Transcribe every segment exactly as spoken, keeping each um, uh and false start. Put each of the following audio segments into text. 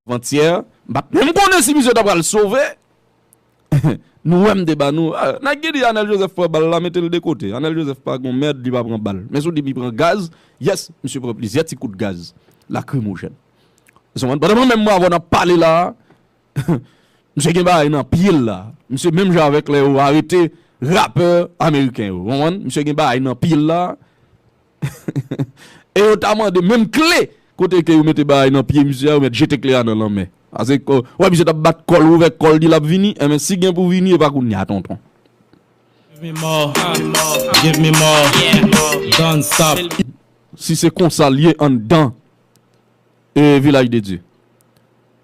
Avantyè, m pa t menm konnen si misye ta pral sove. Nou wè m te ba nou. Ah, nèg ki di Anèl Joseph pran bal la, mete l de kote. Anèl Joseph pa gon mèd, li pa pran bal. Men si w di m li pran gaz, yes, misye pran plizyè ti kout gaz lakrimojèn. Ou konprann? Pandan mwen menm mwen avè w n ap pale la, misye gen bagay nan pye l la. Misye menm jan avèk lè yo arete rapè ameriken yo. Ou konprann? Misye gen bagay nan pye l la. E yo ta mande menm kle kote ke yo mete bagay nan pye misye a, yo mèt jete kle a nan lanmè. Paske, wè, misye t ap bat kò l, ouvè kò l, di l ap vini. Enben, si gen pou vini, e pa kounye a, tonton. Give me more, give me more, don't stop. Si se konsa l ye anndan, e, Vilaj de Dye.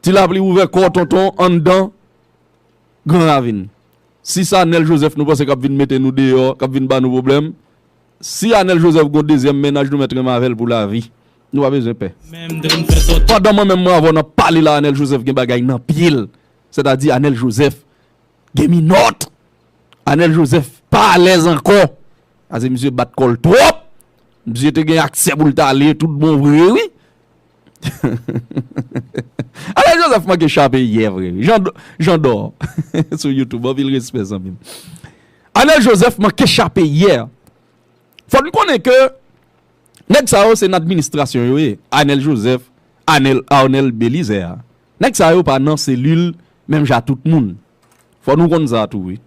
Ti Lapli, ouvè kò w, tonton, anndan Gran Ravin. Si se Anèl Joseph nou panse k ap vin mete nou deyò, k ap vin ba nou pwoblèm, si Anèl Joseph gon dezyèm mennaj, nou mèt renmen avè l pou lavi. Nou pa bezwen pè. Pandan mwen menm mwen avè w n ap pale la, Anèl Joseph gen bagay nan pye l. Sètadi Anèl Joseph gen minòt. Anèl Joseph pa alèz ankò. Ase misye bat kò l twòp. Misye te gen aksè pou l t ale tout bon vre, wi. Anèl Joseph manke chape yè vre, wi. Jan, Jan Dò sou YouTube, anpil respè, zanmi m. Anèl Joseph manke chape yè. Fò n konnen ke nèg sa yo se nan administrasyon yo ye. Anèl Joseph, Anèl, Arnel Belizaire. Nèg sa yo pa nan selil menm jan tout moun. Fò nou konn sa tou, wi.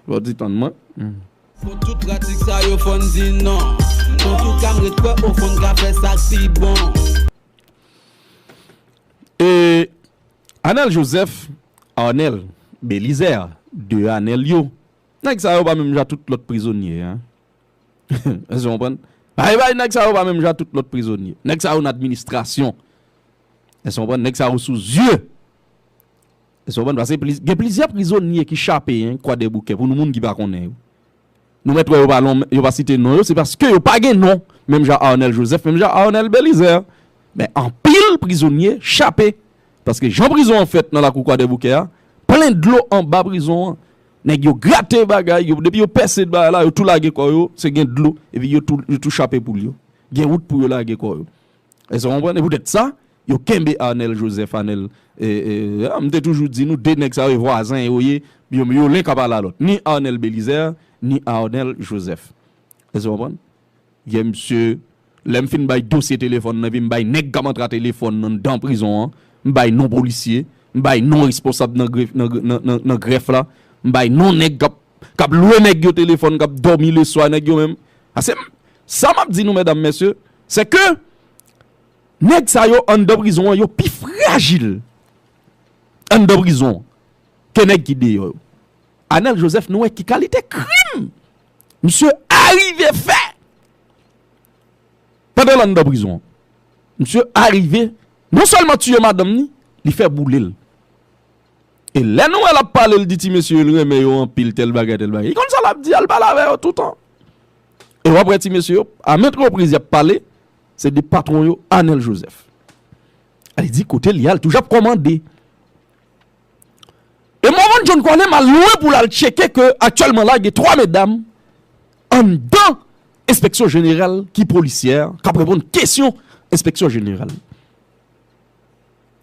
Fò di tann mwen. Hmm. Pou tout pratik sa yo fò n di non. Antouka m ret kwè ofon n ka fè sa k pi bon. E Anèl Joseph, Arnel Belizaire, de Anèl yo. Nèg sa yo pa menm jan tout lòt prizonye, en. Èske w konprann? Bay, bay, nèg sa yo pa menm jan tout lòt prizonye. Nèg sa yo nan administrasyon. Èske w konprann? Nèg sa yo sou zye. Èske w konprann? Paske plis, gen plizyè prizonye ki chape, en, Kwadèboukè, pou nou moun ki pa konnen yo. Nou mèt wè yo pa non, yo pa site non yo, se paske yo pa gen non. Menm jan Arnel Joseph, menm jan Arnel Belizaire. Men anpil prizonye chape. Paske jan prizon an fèt nan lakou Kwadèboukè a, plen dlo anba prizon an. Nèg yo grate bagay, yo, depi yo pèse bagay la, yo tou lage kò yo, se gen dlo, epi yo tou, yo tou chape poul yo. Gen wout pou yo lage kò yo. Èske w konprann? E poutèt sa, yo kenbe Arnel Joseph, Arnel, e, e, a, m te toujou di nou, de nèg sa yo, vwazen yo ye, yo, yo len k ap al a lòt. Ni Arnel Belizaire, ni Arnel Joseph. Èske w konprann? Gen misye, lè m fin bay dosye telefòn nan, epi m bay nèg k ap antre a telefòn nan anndan prizon an, m bay non polisye, m bay non responsab nan grèf, nan, nan, nan, nan grèf la, m bay non nèg k ap, k ap lwe nèg yo telefòn, k ap dòmi leswa, nèg yo menm. Paske m, sa m ap di nou, medam, mesye, se ke nèg sa yo anndan prizon an, yo pi frajil anndan prizon an ke nèg ki deyò yo. Anèl Joseph, nou wè ki kalite krim misye arive fè pandan l anndan prizon an. Misye arive non sèlman tiye madanm ni, li fè boule l. E lè nou wè l ap pale, l di ti mesye yo, l renmen yo anpil, tèl bagay, tèl bagay. Li konn sa l ap di a, l pale avè yo toutan. E w ap wè ti mesye yo, a maintes reprises, y ap pale, se de patwon yo, Anèl Joseph. Li di kote li al, toujou ap kòmande. E Morvan John Colem al lwen pou l al tcheke ke aktyèlman la, gen twa medam anndan enspeksyon jeneral ki polisyè, k ap reponn kesyon enspeksyon jeneral.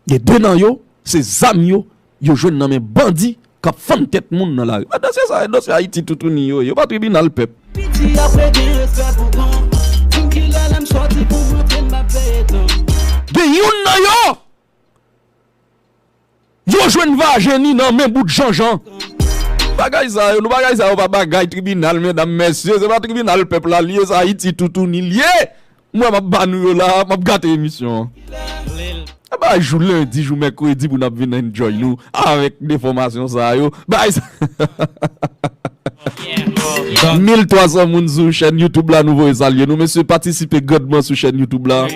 Gen de nan yo, se zam yo, yo jwenn nan men bandi k ap fann tèt moun nan lari. Men dosye sa, dosye Ayiti toutouni yo, yo pa tribinal pèp. Piti apre gen respè pou gran. Dim kilè lè m sòti pou montre m ap veye tan. Gen youn nan yo, yo jwenn vajen ni nan men bout Janjan. Bagay sa yo, nou bagay sa yo pa bagay tribinal, medam, mesye, se pa tribinal pèp la l ye, se Ayiti toutouni l ye. Mwen, m ap ba nou yo la, m ap gate emisyon an. E bay jou lendi, jou mèkredi pou n ap vin enjoy nou avèk de enfòmasyon sa yo. Bay sa. Mil twa san moun sou chèn YouTube la, nou voye salye nou. Mesye, patisipe grandman sou chèn YouTube la.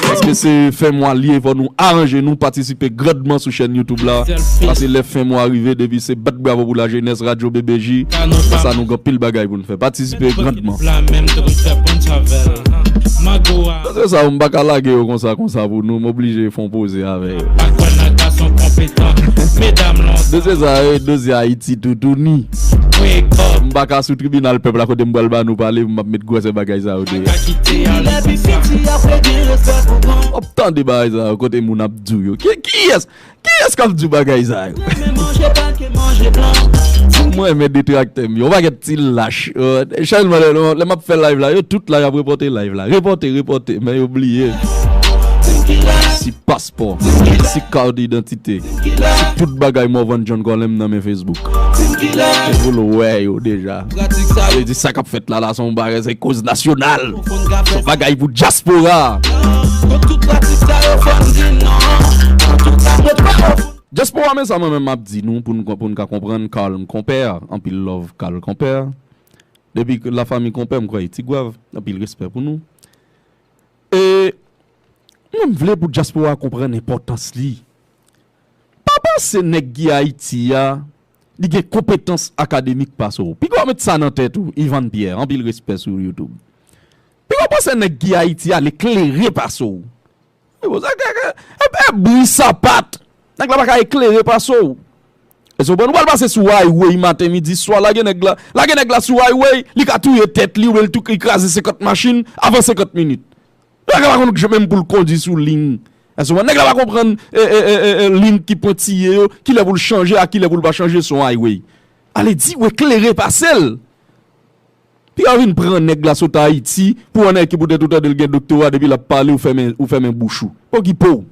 Paske se fen mwa l ye, fò nou aranje nou, patisipe grandman sou chèn YouTube la. Paske lè fen mwa rive, depi se bat bravo pou lajenès, Radyo B B J, konsa nou gen anpil bagay pou n fè. Patisipe grandman. Mago a. Dosye sa yo, m pa ka lage yo konsa, konsa pou nou, m oblije fè yon poze avè yo. Pa kwè nan gason konpetan. Medam lontan. Dosye sa yo, dosye Ayiti toutouni. Wake up. M pa ka sou tribinal pèp la kote m pral ba nou pale, m ap met gwosè bagay sa yo deyò. Pa ka kite al konsa. W ap tande bagay sa yo, kote moun ap di w yo. Ki, kiyès? Kiyès k ap di bagay sa yo? Mwen renmen detraktè m yo. Yon pakèt ti lach. Euh, chèlman lè, lè, lè m ap fè live la, yo tout la, y ap repòte live la. Repòte, repòte, men yo bliye. Si paspò, si kat idantite, si tout bagay Morvan John Colem nan men Facebook. Se pou l wè yo deja. Yo di sa k ap fèt la, la, se yon bagay, se koz nasyonal. Se yon bagay pou dyaspora. Dyaspora, men sa mwen menm m ap di nou, pou n, pou n ka konprann, Carl Konpè, anpil love Carl Konpè. Depi ke lafanmi Konpè, m kwè e Tigwav, anpil respè pou nou. E mwen m vle pou dyaspora konprann enpòtans li. Pa panse nèg ki Ayiti a, li gen konpetans akademik pase w. Piga w met sa nan tèt ou, Ivan Pierre, anpil respè sou YouTube. Piga w panse nèg ki Ayiti a, li klere pase w. Wi, bon, sa, e, e, e, e bri sapat. Nèg la pa ka eklere pase w. Èske w konprann? Ou pral pase sou highway maten, midi, swa, lage nèg la, lage nèg la sou highway, li ka touye tèt li, oubyen li tou, li kraze senkant machin avan senkant minit. Nèg la pa konn menm pou l kondui sou liy. Èske w konprann? Nèg la pa konprann, e, e, e, e, e, liy ki pwentiye yo, kilè pou l chanje, a kilè pou l pa chanje, se yon highway. Ale di, w eklere pase l. Piga w vin pran nèg la sot Ayiti, pou yon nèg ki poutèt ou tande l gen doktora, depi l ap pale, ou fèmen, ou fèmen bouch ou. Okipe w.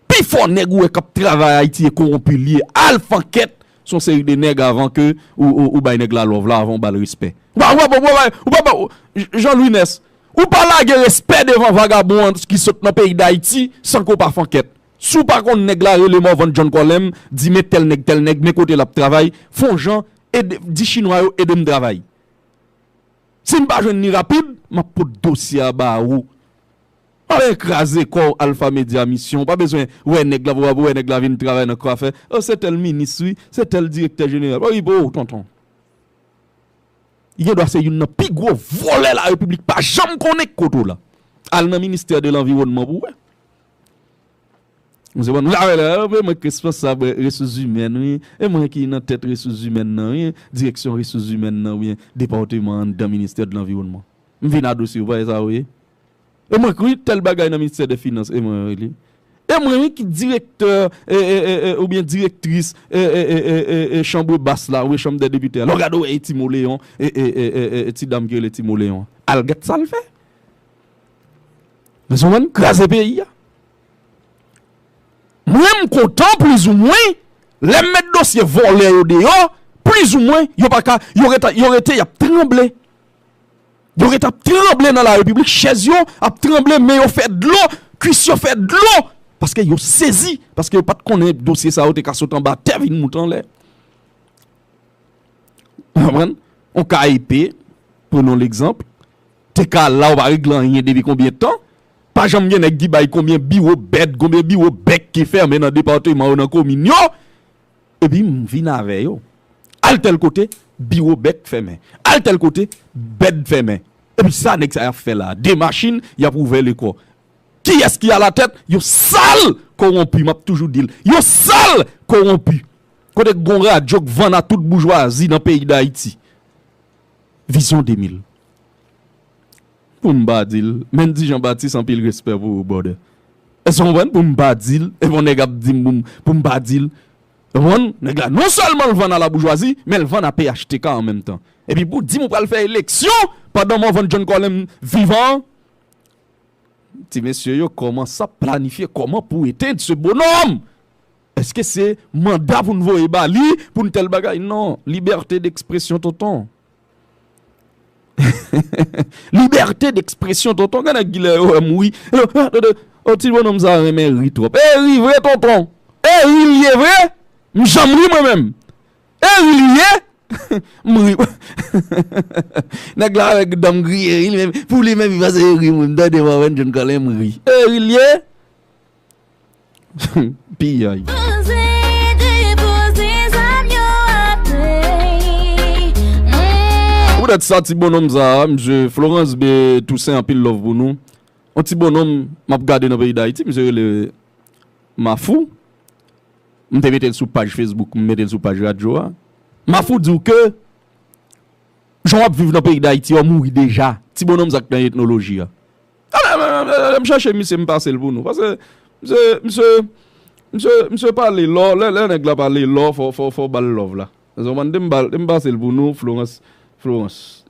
Pifò nèg ou wè k ap travay Ayiti e kowonpi l ye. Al fè ankèt sou yon seri de nèg avan ke ou, ou, ou bay nèg la love la, avan ou ba l respè. Ou pa, ou pa, ou pa, ou pa, ou pa, Jean Louis Nès, ou pa lage respè devan vagabon an ki sot nan peyi Dayiti san ke w pa fè ankèt. Si w pa konn nèg la, rele Morvan John Colem, di men tèl nèg, tèl nèg, men kote l ap travay, fè yon jan, ede, di chinwa yo ede m travay. Si m pa jwenn li rapid, m ap pot dosye a ba ou. Pa bezwen kraze kò w, Alpha Media Mission. Pa bezwen wè nèg la, pou w wè nèg la vin travay nan kwafè. O, se tèl minis, wi, se tèl direktè jeneral. Okipe w, tonton. Li gen dwa se youn nan pi gwo vòlè larepiblik pa janm konnen kote w la. Al nan ministè de lanviwònman pou w wè. Ou se bon, nou la wè la, e mwen ki responsab resous imèn, wi. E mwen ki nan tèt resous imèn nan, wi. Direksyon resous imèn nan, wi. Depatman anndan ministè de lanviwònman. M vin a dosye w, pa e sa w ye? E mwen ki tèl bagay nan ministè de finans, e mwen, wi, li. E mwen, wi, ki direktè, e, e, e, e, oubyen direktris, e, e, chanbre bas la, wi, chanm dè depite a. Lè w gade w wè e Timoleyon, e, e, e, e, e, e ti dam ki rele Timoleyon. Al gad sa l fè. Mezanmi, kraze peyi a. Mwen, m kontan, plizoumwen, lè m met dosye vòlè yo deyò, plizoumwen, yo pa ka, yo rete, yo rete, y ap tranble. Yo rete ap tranble nan larepiblik, chèz yo ap tranble, men yo fè dlo, kwis yo fè dlo, paske yo sezi, paske yo pa t konnen dosye sa yo te ka sot anba tè vin moute anlè. Ou konprann? On ka epe, prenons l'exemple, te ka la, ou pa regle anyen depi konbyen tan? Pa janm gen nèg ki bay konbyen biwo bèd, konbyen biwo bèk ki fèmen nan depatman yo, nan komin yo? Epi m vin avè yo. Al tèl kote, biwo bèk fèmen. Al tèl kote, bèd fèmen. Epi sa nèg sa y ap fè la? De machin, y ap ouvè lekò. Kiyès ki alatèt? Yo sal kowonpi, m ap toujou di l. Yo sal kowonpi. Kote k gon radyo k vann a tout boujwazi nan peyi Dayiti. Vizyon de mil. Pou m pa di l, Mendy Jean Baptiste, anpil respè pou ou, brother. Èske w konprann? Pou m pa di l, e bon nèg ap di m pou m, pou m pa di l. Ou konprann? Nèg la, non sèlman l vann a laboujwazi, men l vann a P H T K an menm tan. Epi pou di m ou pral fè eleksyon pandan Morvan John Colem vivan, ti mesye yo kòmanse ap planifye kòman pou etenn se bonòm. Èske se manda pou n voye ba li, pou n tèl bagay? Non, libète dekspresyon, tonton. Libète dekspresyon, tonton. Gen nèg ki lè yo wè m ri. Yo, ah, tande, o ti bonòm sa renmen ri twòp. E ri vre, tonton. E ri l ye vre. M janm ri mwen menm. E ri l ye. M ri. Nèg la avèk dan m griye ri, li menm, pou li menm, li panse e ri mwen. M tande Morvan John Colem, m ri. E ri l ye. Piyay. Poze, depoze zam yo ap play. Mm. Ou Pèt sa, ti bonnonm sa, misye Florence B Toussaint, anpil love pou nou. Yon ti bonnonm m ap gade nan peyi Dayiti, misye rele Mafou. M te mete l sou paj Facebook, m mete l sou paj radyo a. Mafou di w ke jan w ap viv nan peyi Dayiti, w mouri deja. Ti bonnonm sa k nan etnoloji a. Ann m chache misye, m pase l pou nou. Paske misye, misye, misye, misye pale lò, lè, lè nèg la pale lò, fò, fò, fò w ba l love la. Ou konprann? Te m ba l, te m pase l pou nou, Florence, Florence.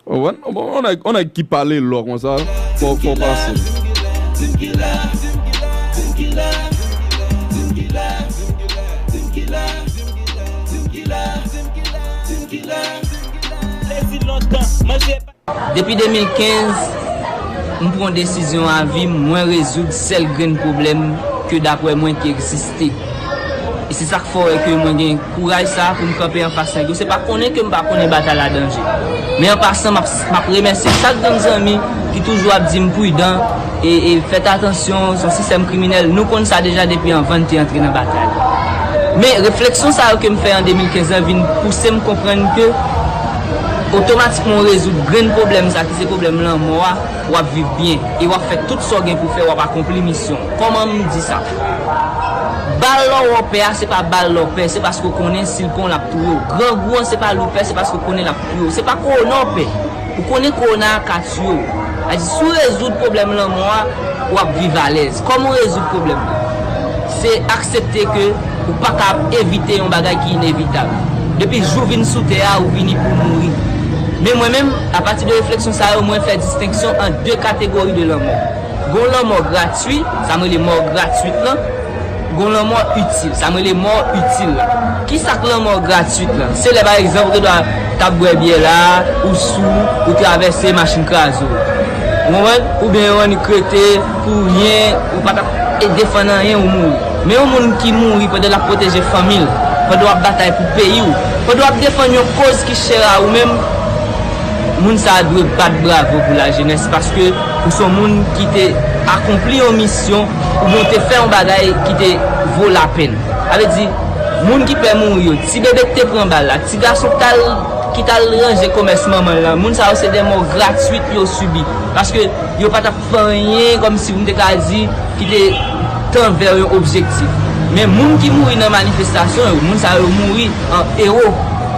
Ou konprann? Bon, yon nèg, yon nèg ki pale lò konsa, fò, fò w pase l. Depi de mil kenz, m pran desizyon a vi m, mwen rezoud sèl grenn pwoblèm ke daprè mwen ki egziste. E se sa k fè w wè ke mwen gen kouraj sa a pou m kanpe anfas nèg yo. Se pa konnen ke m pa konnen batay la danje. Men an pasan, m ap, m ap remèsye chak grenn zanmi ki toujou ap di m pridan e, e fèt atansyon, se yon sistèm kriminèl. Nou konn sa deja depi anvan n te antre nan batay. Men refleksyon sa yo ke m fè an de mil kenz lan vin pouse m konprann ke otomatikman w rezoud grenn pwoblèm sa ki se pwoblèm lanmò a, w ap viv byen e w ap fè tout sa w gen pou fè, w ap akonpli misyon w. Kòman m di sa? Bal lè w pè a, se pa bal lè w pè, se paske w konnen si l pran w l ap touye w. Grangou an, se pa li w pè, se paske w konnen l ap touye w. Se pa kowona w pè. Ou konnen kowona a ka tiye w. Sa di, si w rezoud pwoblèm lanmò a, w ap viv alèz. Kòman w rezoud pwoblèm nan? Se aksepte ke ou pa ka evite yon bagay ki inevitab. Depi jou w vin sou tè a, ou vini pou w mouri. Men mwen menm, apati de refleksyon sa yo, mwen fè distenksyon ant de kategori de lanmò. Gon lanmò gratwi, sa m rele mò gratwit lan. Gon lanmò itil, sa m rele mò itil la. Kisa k lanmò gratwit lan? Se lè pa egzanp ou te dwa t ap bwè byè la, ou sou, ou travèse, machin kraze w. Ou konprann? Oubyen yon annik rete, pou ryen, ou pa t ap defann anyen, ou mouri. Men yon moun ki mouri pandan l ap pwoteje fanmi l, pandan w ap batay pou peyi w, pandan w ap defann yon koz ki chè a ou menm, moun sa a dwe bat bravo pou lajenès paske ou se yon moun ki te akonpli yon misyon oubyen w te fè yon bagay ki te vo lapèn. Sa vle di, moun ki pè mouri yo, ti bebe ki te pran bal la, ti gason ki t al, ki t al ranje komès manman l lan, moun sa yo se de mò gratwit yo sibi. Paske yo pa t ap fè anyen kòmsi pou m te ka di ki te tan vè yon objektif. Men moun ki mouri nan manifestasyon yo, moun sa yo mouri an ewo.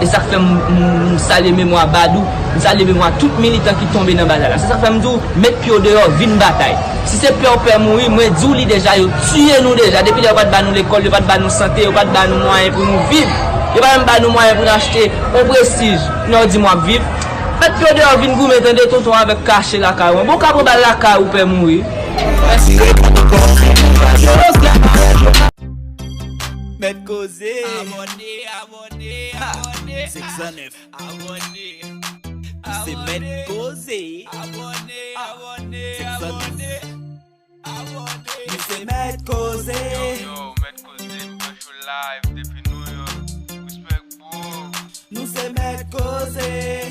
E sa k fè m, m, m salye memwa Badou, m salye memwa tout militan ki tonbe nan batay la. Se sa k fè m di w, met pye w deyò, vin batay. Si se pè w pè mouri, mwen di w li deja, yo tiye nou deja. Depi lè yo pa t ba nou lekòl, yo pa t ba nou sante, yo pa t ba nou mwayen pou nou viv. Yo pa menm ba nou mwayen pou n achte yon prestij. Kounye a w di m w ap viv. Met pye w deyò, vin goumen tande tonton avèk kache lakay ou an. Bon, w ka pran bal lakay ou pè mouri. Mèt koze. Abòne, abòne, abòne. Senk san nèf. Abòne. Se Mèt koze. Abòne, abòne, abòne. Nou se Mèt koze. Yo, yo, Mèt koze, m branche w live depi New York. Respect, bro. Nou se Mèt koze.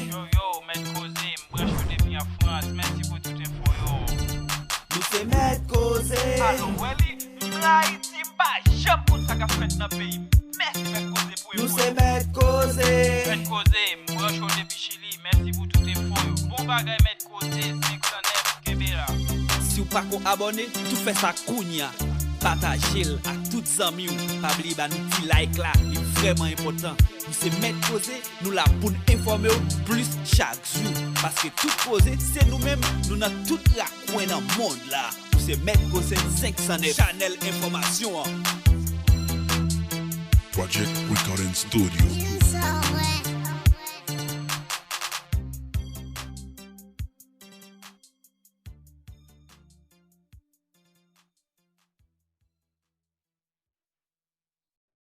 Yo, yo, Mèt koze, m branche w depi an Frans. Mèsi pou tout enfo yo. Nou se Mèt koze. Alò, w wè li, m nan Ayiti, m pa janm konn sa k ap fèt nan peyi m. Mèsi Mèt koze pou enfo yo. Nou se Mèt koze. Mèt koze, m branche w depi Chili. Mèsi pou tout enfo yo. Bon bagay, Mèt koze, senk san nèf, kenbe la. Si w pako abòne, tou fè sa kounya. Pataje l ak tout zanmi w. Pa bliye ba nou ti like la, li vrèman enpòtan. Nou se Mèt Koze, nou la pou n enfòme w plis chak jou. Paske tout koze, se nou menm, nou nan tout rakwen nan mond la. Nou se Mèt Koze senk san nèf, chanèl enfòmasyon an. Project Recording Studio.